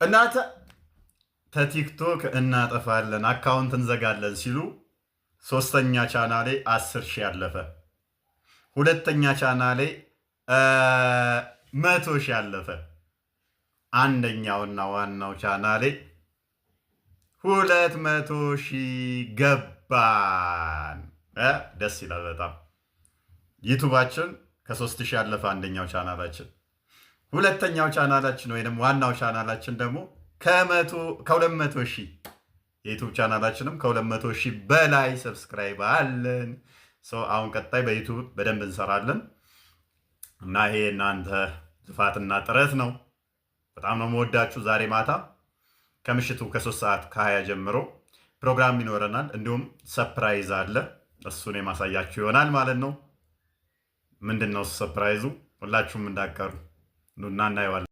እናንተ ተቲክቶክ እናጠፋለን account እንዘጋለን ሲሉ ሶስተኛ ቻናሌ 10,000 ያለፈ፣ ሁለተኛ ቻናሌ 100,000 ያለፈ፣ አንደኛውና ዋናው ቻናሌ 200,000 ገባን። ደስ ይላል በጣም። ዩቱባችን ከ3000 ያለፈ አንደኛው ቻናላችን፣ ሁለተኛው ቻናላችን ወይም ዋናው ቻናላችን ደግሞ ከ200,000፣ የዩቱብ ቻናላችንም ከ200,000 በላይ subscribe አለን። So አሁን ቀጣይ በዩቱብ በደንብ እንሰራለን እና ይሄ እናንተ ልፋትና ጥረት ነው። በጣም ነው የምወዳችሁ። ዛሬ ማታ ከምሽቱ ከ3 ሰዓት ከ20 ጀምሮ ፕሮግራም ይኖረናል። እንዲሁም surprise አለ። እሱን የማሳያችሁ ይሆናል ማለት ነው። ምንድን ነው surprise ኡ? ሁላችሁም እንዳትቀሩ፣ ኑና እናየዋለን።